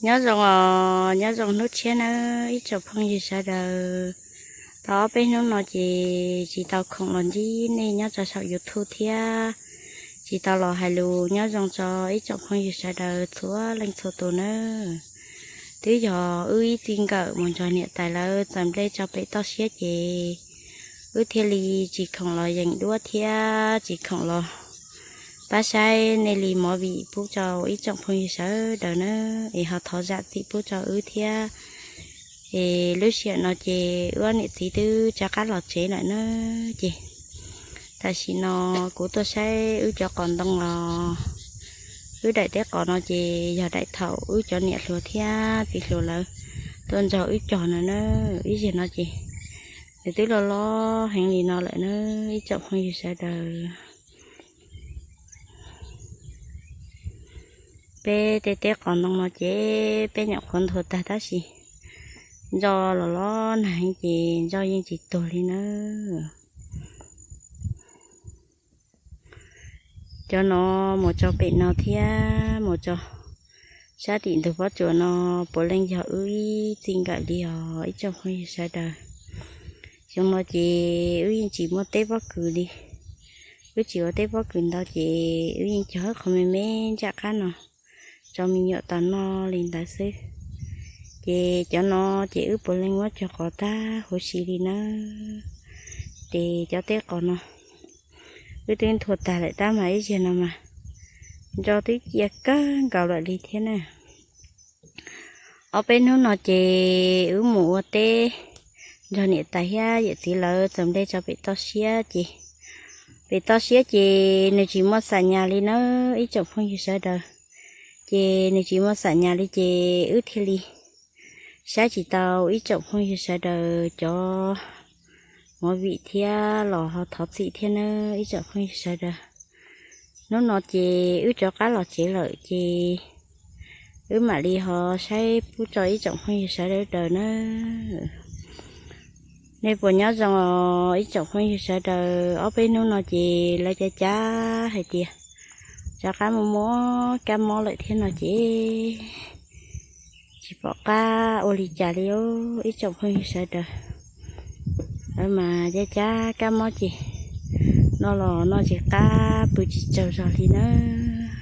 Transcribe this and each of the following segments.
Nyob zoo os, nyob zoo hnub tshiab nawb ib tsoom phooj ywg sawv daws. Tau ob peb hnub no ces tsis tau khoom los ntsib nej nyob rau saum YouTube thiab, tsis tau los hais lus nyob zoo rau ib tsoom phooj ywg sawv daws txhua leej txhua tus nawb. Twb yog wb ib txij nkawm mus nrog niam tais lawv txaws nplej tso pem toj siab ces wb thiaj li tsis khoom los yeem duab thiab tsis khoom los pab saib nej li movie pub rau ib tsoom phooj ywg sawv daws na, es ho thov zam txim pub rau wb thiab. Es lub sij hawm no ces wb ob niam txiv twb rov qab los tsev lawm na, ces tam sim no kuv tuaj saib wb cov qos ntoo los, wb daim teb qos no ces yog daim thaum wb cov niam hluas thiab txiv hluas lawv tuaj nrog wb cog no na. Ib zaug no ces nws twb loj loj heev li no lawm na ib tsoom phooj ywg sawv daws. Peb tej teb qos ntoo no ces peb nyuam qhuav nthua tag tab sis ntsoj los los nag heev ces ntsoj yeej tsis tuag li na. Cov no mus tso pem no thiab mus tso sab tim ntug pob tsuas no puav leej yog wb ib txij nkawm li os ib tsoom phooj ywg sawv daws. Xyoo no ces wb yeej tsis muaj teb pob kws li, wb tsis ua teb pob kws ntau ces wb yeej cog qhov me me ntsaj qab no rau me nyuam tau noj li ntawd xwb. Ces cov no ces wb puav leej muab cog qos tag huv si li nawb. Ces cov teb qos no wb twb nthua tag lawm tab mas ib zaug no mas ntsoj twb cia kawg nkaus lawm li thiab na. Ob peb hnub no ces wb mus ua teb nrog niam tais thiab yawm txiv lawv txaws nplej tso pem toj siab ces, pem toj siab ces nws tsis muaj xam nyas li nawb ib tsoom phooj ywg sawv daws. Ces nws tsis muaj xam nyas li ces wb thiaj li saib tsis tau ib tsoom phooj ywg sawv daws cov movie thiab los ho thov txim thiab nawb ib tsoom phooj ywg sawv daws. Hnub no ces wb rov qab los tsev lawm ces wb mam li ho saib pub rau ib tsoom phooj ywg sawv daws nawb. Nej puas nyob zoo os ib tsoom phooj ywg sawv daws? Ob peb hnub no ces lawv cav cav hais tias rov qab muaj muaj kab mob lawm thiab no ces tsis pom qab ua li cas li os ib tsoom phooj ywg sawv daws. Lawv mas cav cav kab mob ces noj los noj tsis qab pw tsis tsaug zog li nawb.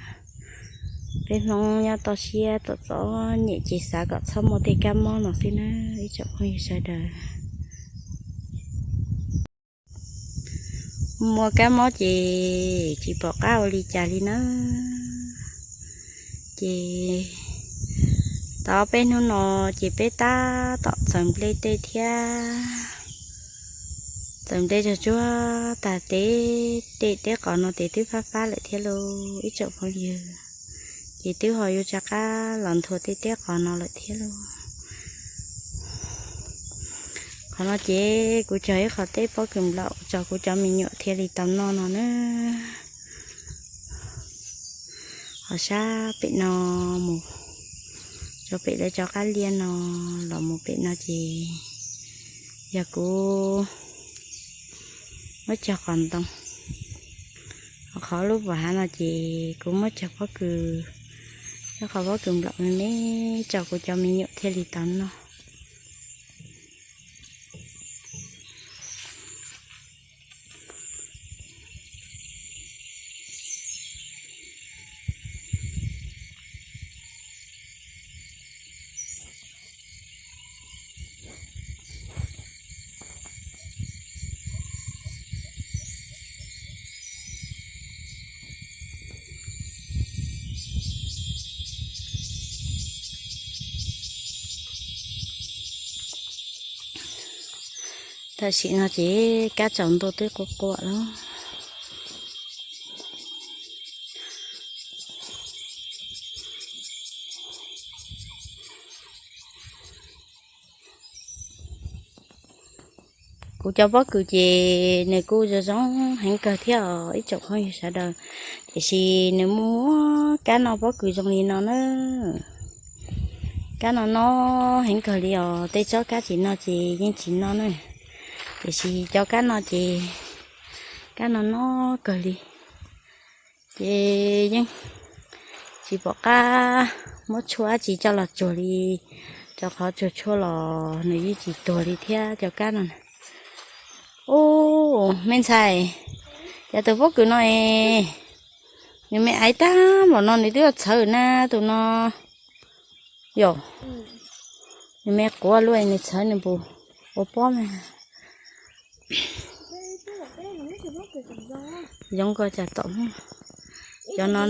Peb Hmoob nyob toj siab txom txom nyem ces xav kom txhob muaj tej kab mob no xwb nawb ib tsoom phooj ywg sawv daws. Muaj kab mob ces tsis pom qab ua li cas li nawb. Ces tau peb hnub no ces peb tab tom txaws nplej tej thiab, txaws nplej tsuag tsuag tag tej, tej teb qos no ces twb fab fab lawm thiab lauj ib tsoom phooj ywg. Ces twb ho yuav rov qab los nthua tej teb qos no lawm thiab lauj. Qhov no ces kuv cog ib qho teb pob kws nplaum tso kuv cov me nyuam thiaj li tau noj no na. Ho sab pem no mus rau pem lawv cov qab liaj no, los mus pem no ces yog kuv muab cog qos ntoo. Ho qhov lub pas hav no ces kuv muab cog pob kws, ib qho pob kws nplaum me me tso kuv cov me nyuam thiaj li tau noj. Tam sim no ces kab tsaus ntuj twb quaj quaj lawm. Kuv cov pob kws ces nws kuj zoo zoo heev kawg thiab os ib tsoom phooj ywg sawv daws, tiam sis nws muaj kab noj pob kws zoo li no na. Kab no noj heev kawg li os, tej tsob kab tsis noj ces yeej tsis noj na, tiam sis cov kab no ces kab no noj kawg li. Ces yeej tsis pom qab Muab tshuaj dab tsi coj los tsuag li, cov qhov tsuag tshuaj los nws yeej tsis tuag li thiab cov kab no. Ub, me ntxhais, cas tus pob kws no es nws me aiv tag npaum no nws twb yuav txhawv na tus no. Yom, nws me quav luaj nws txhawv nws puas ua pob mas. Yoov ko cas tom, cov no,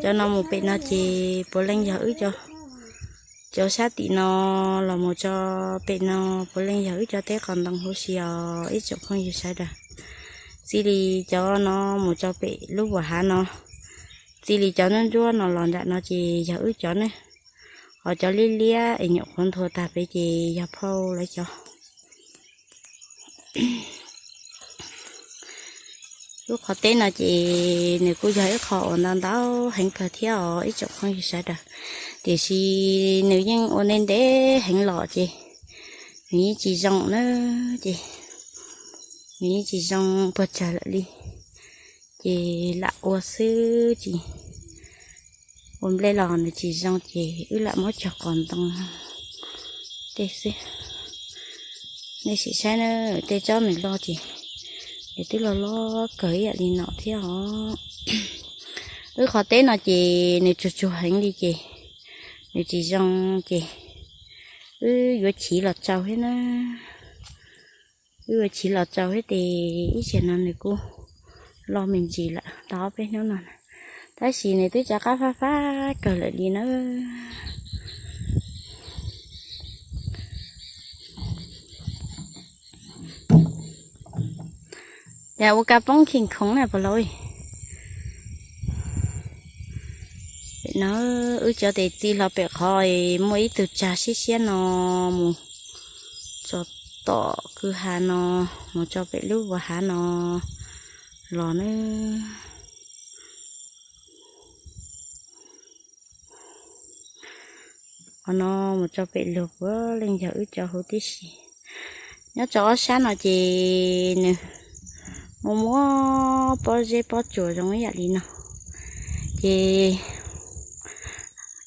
cov no mus pem no ces puav leej yog wb cov, cov sab tim no los mus tso pem no puav leej yog wb cov teb qos ntoo huv si os ib tsoom phooj ywg sawv daws. Txij li cov no mus tso pem lub vas hav no, txij li cov ntsuab ntsuab no los nram no ces yog wb cov ne, ho cov liab liab es nyuam qhuav nthua tag pem ces yog phauj lawv cov. Lub qhov teb no ces nws kuj yog ib qho uas ntau ntau heev kawg thiab os ib tsoom phooj ywg sawv daws, tiam sis nws yeej ua ntev ntev heev los ces nws yeej tsis zoo na, ces nws yeej tsis zoo puas tsawg lawm li, ces lam ua xwb ces ua nplej los nws tsis zoo ces wb lam muab cog qos ntoo tej xwb. Nej sim saib na, tej tsob nws loj ces nws twb loj loj kawg ib yam li no thiab os. Wb qhov teb no ces nws tsuag tsuag heev li ces nws tsis zoo ces wb yuav chiv los tsau thiab na. Wb yuav chiv los tsau thiab ces ib tsam no nws kuj loj me ntsis lawm tau ob peb hnub no na, tab sis nws twb tsa qab fab fab kawg lawm li na. Cas ua kab poob khi khoov na puas lauj? No wb cov tes txi hlo pem qhov muaj ib tug tsag siab siab no mus tso tom kwj ha no, mus tso pem lub vas hav no los na. Qhov no mus tso pem lug puav leej yog wb cov huv tib si. Nyob rau ob sab no ces nws muaj muaj pob zeb pob tsuas zoo ib yam li no, ces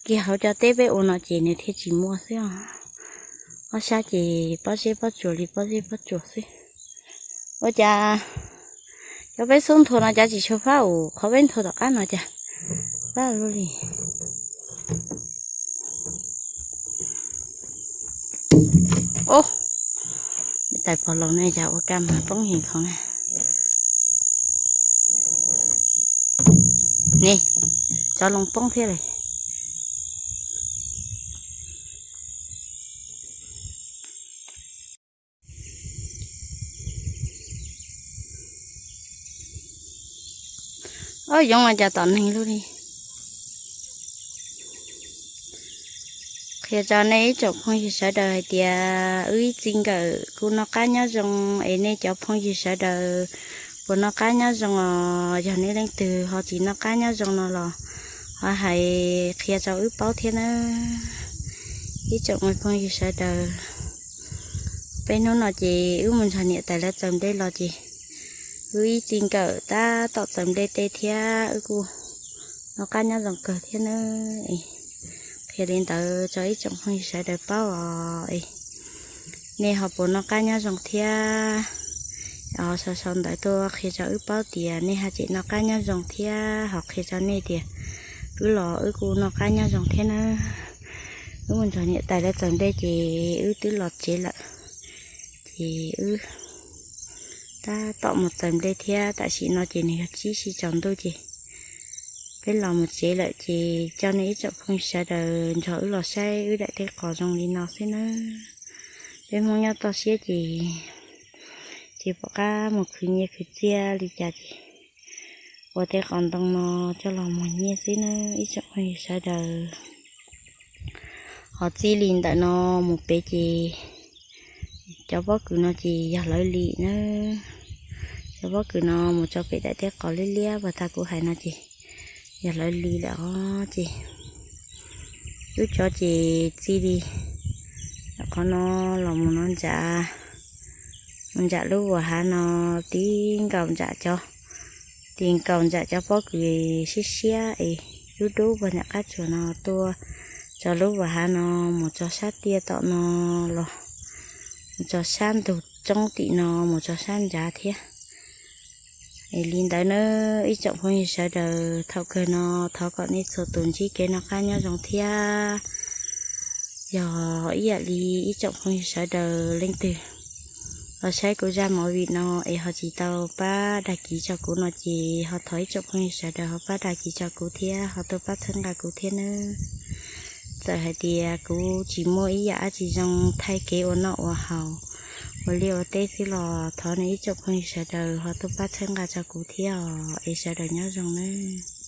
kiag hauv cov teb peb ua no ces nws thiaj tsis muaj xwb os. Ob sab ces pob zeb pob tsuas li pob zeb pob tsuas xwb. Ua cas cov peb xub nthua no cas tsis tshua fab, qhov peb nthua tom qab no cas fab luaj li. Ub, tais pog laus ne cas ua kab mas poob heev khoov na. Ne, cov loo poob thiab lawm. Ob, yoov mas cas tom neeg luaj li. Qhia rau nej ib tsoom phooj ywg sawv daws hais tias wb ib txij nkawm kuj noj qab nyob zoo, es nej cov phooj ywg sawv daws puas noj qab nyob zoo os? Yog nej leej twg ho tsis noj qab nyob zoo no los ho hais qhia rau wb paub thiab na. Ib tsoom phooj ywg sawv daws, peb hnub no ces wb mus nrog niam tais lawv txaws nplej los ces wb ib txij nkawm tab tom txaws nplej tej thiab wb kuj noj qab nyob zoo kawg thiab na. Qhia li ntawd rau ib tsoom phooj ywg sawv daws paub os. Nej ho puas noj qab nyob zoo thiab? Sau sau ntawv tuaj qhia rau wb paub tias nej ho tseem noj qab nyob zoo thiab ho qhia rau nej tias wb los wb kuj noj qab nyob zoo thiab na. Wb mus nrog niam tais lawv txaws nplej ces wb twb los tsev lawm. Ces wb tab tom mus txaws nplej thiab, tam sim no ces nws yog tsib sij tsaus ntuj ces peb los mus tsev lawm ces coj nej ib tsoom phooj ywg sawv daws nrog wb los saib wb daim teb qos zoo li no xwb nawb. Peb Hmoob nyob toj siab ces tsis pom qab mus khwv nyiaj khwv txiaj li cas ces ua tej qos ntoo no coj los muag nyiaj xwb nawb ib tsoom phooj ywg sawv daws. Ho txij li ntawm no mus pem ces cov pob kws no ces yog hlawv li nawb. Cov pob kws no mus tso pem daim teb qos liab liab uas tag kuv hais no ces yog hlawv li lawm os ces wb cov ces txij li qhov no los mus no ntsa, mus ntsam lub vas hav no, tiv nkaus ntsam cov, tiv nkaus ntsam cov pob kws siab siab es dub dub puag nram qab tsuas no tuaj tso lub vas hav no mus tso sab tiaj tom no los mus tso sab ntug tsoob tim no mus tso sab nrad thiab. Es li ntawd na, ib tsoom phooj ywg sawv daws, thaum kawg no thov kom nej txhua tus ntsib kev noj qab nyob zoo thiab. Yog ib yam li ib tsoom phooj ywg sawv daws leej twg los saib kuv zaj movie no es ho tsis tau pab dag kiv tso kuv no ces ho thov ib tsoom phooj ywg sawv daws ho pab dag kiv tso kuv thiab ho tuaj pab txhawb nqa kuv thiab nawb. Txawm hais tias kuv tsis muaj ib yam dab tsi zoo thaij kev ua noj ua haus, ua liaj ua teb xwb los thov nej ib tsoom phooj ywg sawv daws ho tuaj pab txhawb nqa tso kuv thiab os, es sawv daws nyob zoo nawb.